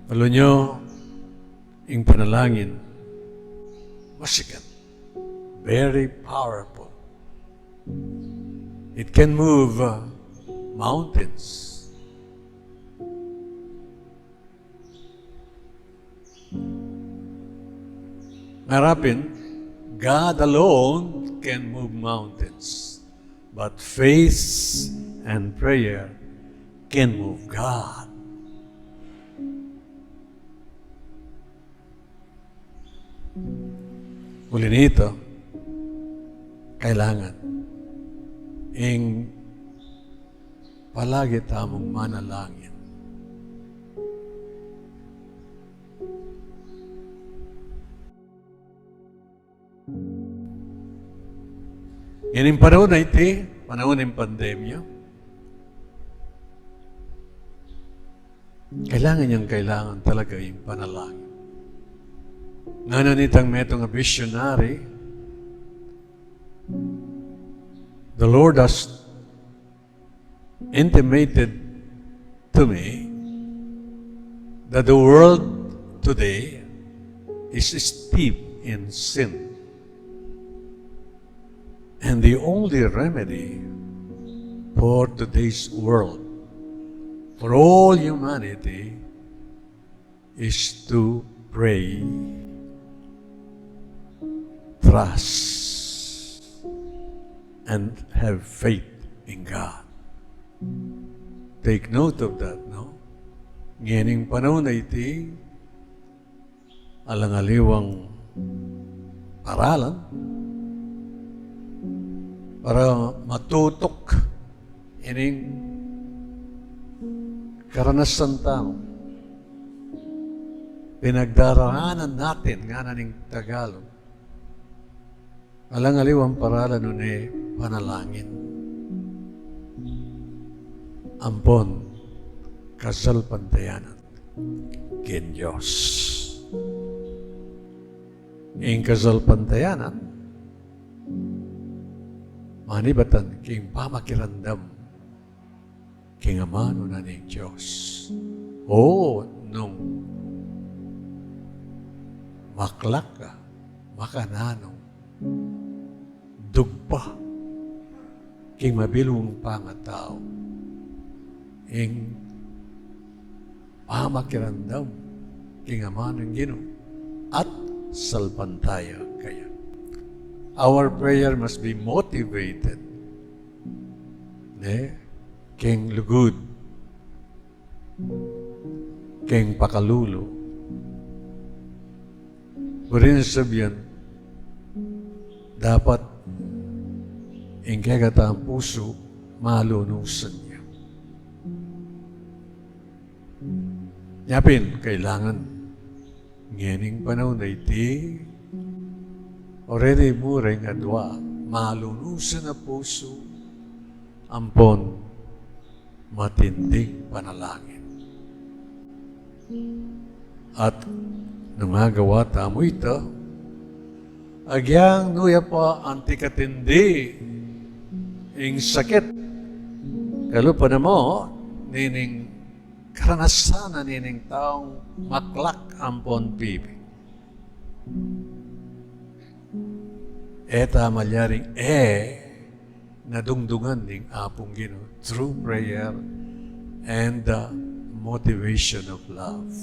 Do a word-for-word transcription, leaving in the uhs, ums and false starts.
Alam nyo, ing panalangin, masikan. Very powerful. It can move, uh, mountains. Ngarapin, God alone can move mountains, but faith and prayer can move God. Uli nito, kailangan ing palagi tamung manalangin. Ining panaun a iti, panaun ning pandemya, kailangan yang kailangan talaga ing panalangin. Ngana nitang metung a missionary, the Lord has intimated to me that the world today is steeped in sin. And the only remedy for today's world, for all humanity, is to pray, trust, and have faith in God. Take note of that, no? Ngening panaun a iti, alang aliwang paralan para matutuk ining karanasan tang pinagdaraanan natin, ngana ning Tagalog. Alang aliwang paralan nune panalangin ampon kasalpantayanan king Dios. Ing kasalpantayanan, manibatan king pamakiramdam king amanu na ning Dios. O, nung maklak ka, makananung dugpa king mabilung pangatau ing pamakiramdam king amanu ning Ginu at salpantaya kaya. Our prayer must be motivated, ne, king lugud, king pakalulu. Buri nang sabian, dapat ing kekatang pusu malunusan ya. Nya pin, kailangan ngening panaun a iti, o reni mu reng adua malunusan a pusu ampon matinding panalangin. At nung agawa tamu ita, agyang nu ya pa anti katindi ing sakit, kalupa na mu nining karanasan na nining taung maklak ampon pibi. E ta malyaring e na dungdungan ning Apung Ginu through prayer and the motivation of love.